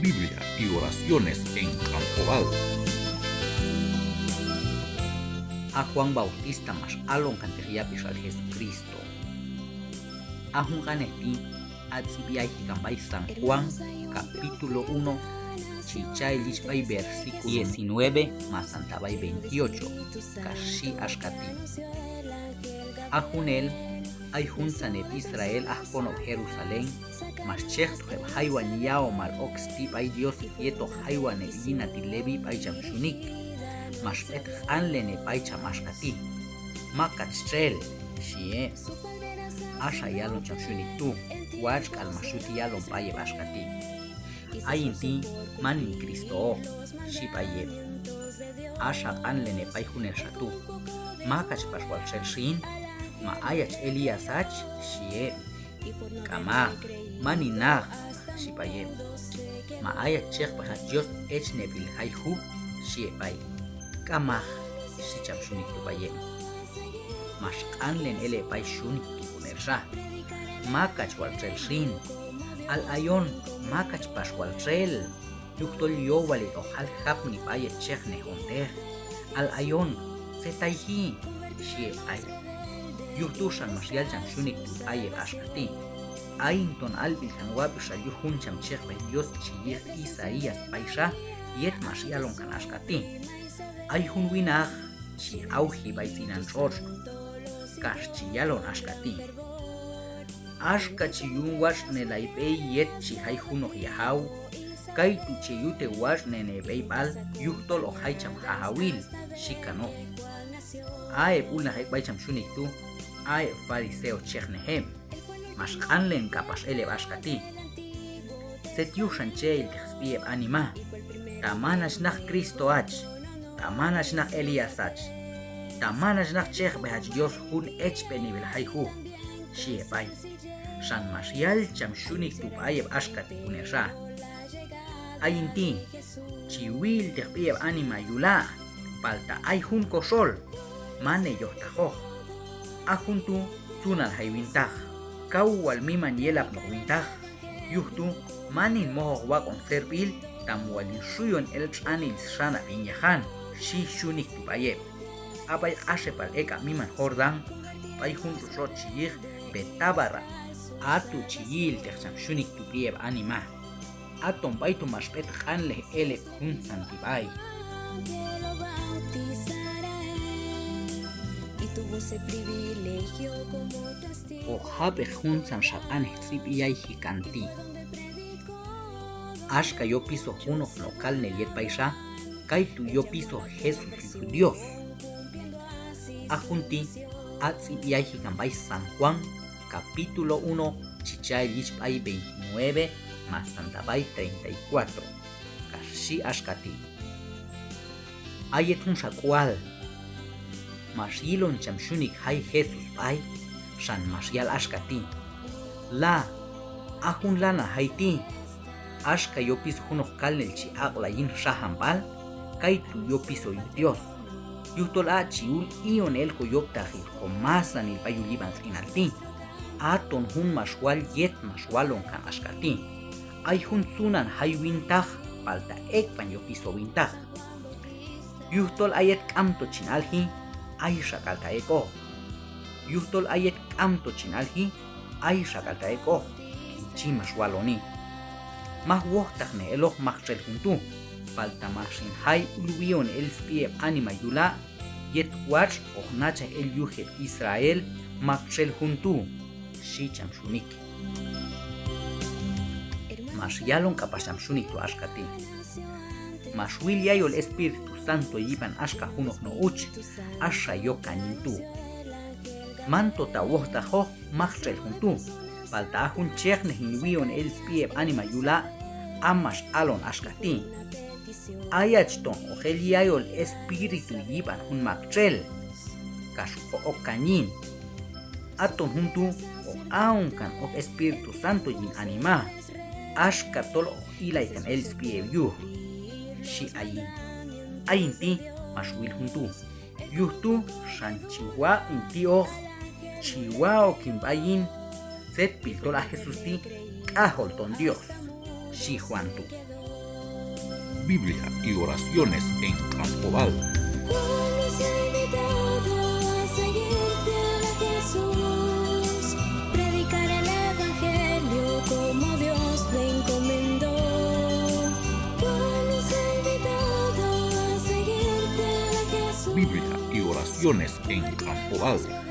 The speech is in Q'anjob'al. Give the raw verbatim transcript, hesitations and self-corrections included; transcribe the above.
Biblia y oraciones en Q'anjob'al. A Juan Bautista max alon kanteq yab'ixal Jesucristo. A jun q'anej ti' a tz'ib' yayji kan b'ay San Juan, capítulo uno, chi cha el yich b'ay versículo diecinueve masanta b'ay veintiocho, kax xhi axka ti': A junel, ay juntzan heb' Israel aj konob' Jerusalén, max chejtoq heb' jaywan ya'omal ok sti' b'ay Dios yetoq jaywan heb' yinatil Leví b'ay cham Xhunik. Max b'et q'anlen heb' b'ay cham axka ti': Mak hach txel, xhi heb'. Axa yalon cham Xhunik tu': Watx' k'al max yut yalon b'ay heb' axka ti': Ayin ti' man hin Cristooq, xhi b'ay heb'. Axa q'anlen heb' b'ay junelxa tu': Mak hach pax wal txel xin? Ma ay hach Elías hach? xhi heb'. K'amaq, man hin naq, xhi b'ay heb'. Ma ay hach chejb'ej hach Dios echb'aneb'il jay juj? xhi heb' b'ay. K'amaq, xhi cham Xhunik tu' b'ay heb'. Max q'anlen el heb' b'ay Xhunik tu' junelxa: Mak hach wal txel xin? Al ayon, mak hach pax wal txel, yujtol yowalil hoq jal japni b'ay heb' chejnej on teq. Al ayon, tzet ayji? xhi heb' b'ay. Yuj tu' xan max yal cham Xhunik tu' b'ay heb' axka ti': Ayin ton alb'il kan wab'ixal yuj jun cham chejb'ej Dios chi yiq Isaías b'ayxa, yet max yalon kan axka ti': Ay jun winaq chi awji b'ay tz'inan tx'otx', kax chi yalon axka ti': Axka chi yun watx'nelay b'ey yet chi jay junoq yajaw, kaytu' che yute watx'nen heb'eyb'al yujtol hoq jay cham Jajawil, xhi kanoq. A heb' ulnaq ek' b'ay cham Xhunik tu', a heb' fariseo chejnej heb'. Max q'anlen k'apax el heb' axka ti': Tzet yuj xan che ilteq sb'i heb' anima? Ta man hach naq Cristo hach, ta man hach naq Elías hach, ta man hach naq chejb'ej hach Dios jun echb'aneb'il jay juj, xhi heb' b'ay. Xan max yal cham Xhunik tu' b'ay heb' axka ti' junelxa: Ayin ti' chi wi'ilteq sb'i heb' anima yul a', palta ay jun koxol, man heyojtaqoq. A jun tu' tzunan jay wintaq, kaw wal miman yelapnoq wintaq. Yuj tu' man hin mojoq waq'on servil, tam wal hin xuyon el tx'anil xanab' hin yajan, xhi Xhunik tu' b'ay heb'. A b'ay q'axepal ek'ab' miman Jordán, b'ay jun tx'otx' chi yiq Betábara, a tu' chi yi'ilteq cham Xhunik tu' sb'i heb' anima. Aton b'ay tu' max b'et q'anlej el heb' juntzan ti' b'ay. Hoq jab'eq juntzanxa q'anej tz'ib' yayji kan ti'. Axka yopiso junoq no' kalnel yet payxa, kaytu' yopiso Jesús yuj Dios. A jun ti' a tz'ib' yayji kan b'ay San Juan, capítulo uno, chi cha el yich b'ay veintinueve masanta b'ay treinta y cuatro, kax xhi axka ti'. A yet junxa k'ual max yilon cham Xhunik jay Jesús b'ay, xan max yal axka ti': La, a jun lanan jay ti', axka yopiso junoq kalnel chi aq'lay yin xajanb'al, kaytu' yopiso yuj Dios. Yujtol a' chi ul i'on el koyob'taqil komasanil b'ay yul yib'an q'inal ti'. Aton jun max wal yet max walon kan axka ti': Ay jun tzunan jay wintaq, palta ek'b'an yopiso wintaq. Yujtol a yet k'amto chin alji, ayxak'alta' ek'oq. Yujtol a yet k'amto chin alji, ayxak'alta' ek'oq, kin chi max waloni. Maj wojtaqnej eloq maktxel jun tu', palta max hin jay ul wi'on el sb'i heb' anima yul a', yet watx' hoq nachaj el yuj heb' Israel maktxel jun tu', xhi cham Xhunik. Max yalon k'apax cham Xhunik tu' axka ti': Max wil yayol Espíritu Santo yib'an axka junoq no' uch, axa yok kan yin tu'. Manto ta' wojtaqoq maktxel jun tu', palta a jun chejnej hin wi'on el sb'i heb' anima yul a', a max alon axka ti': Ayach ton hoq el yayol Espíritu yib'an jun maktxel, kax hoq ok kan yin. Aton jun tu' hoq a'on kan ok Espíritu Santo yin anima, axka tol hoq ilay kan el sb'i heb' yuj, xhi ayin. Ayin ti' max wil jun tu'. Yuj tu' xan chi waq' hin ti'oq, chi wa'ok hin b'a yin, tzetb'il tol a Jesús ti' k'ajol ton Dios, xhi Juan tu'. Biblia y oraciones en Q'anjob'al. Juan nos ha invitado a seguir fiel a Jesús, predicar el evangelio como Dios le encomendó. Juan nos ha invitado a seguir fiel a Jesús. Biblia y oraciones en Q'anjob'al.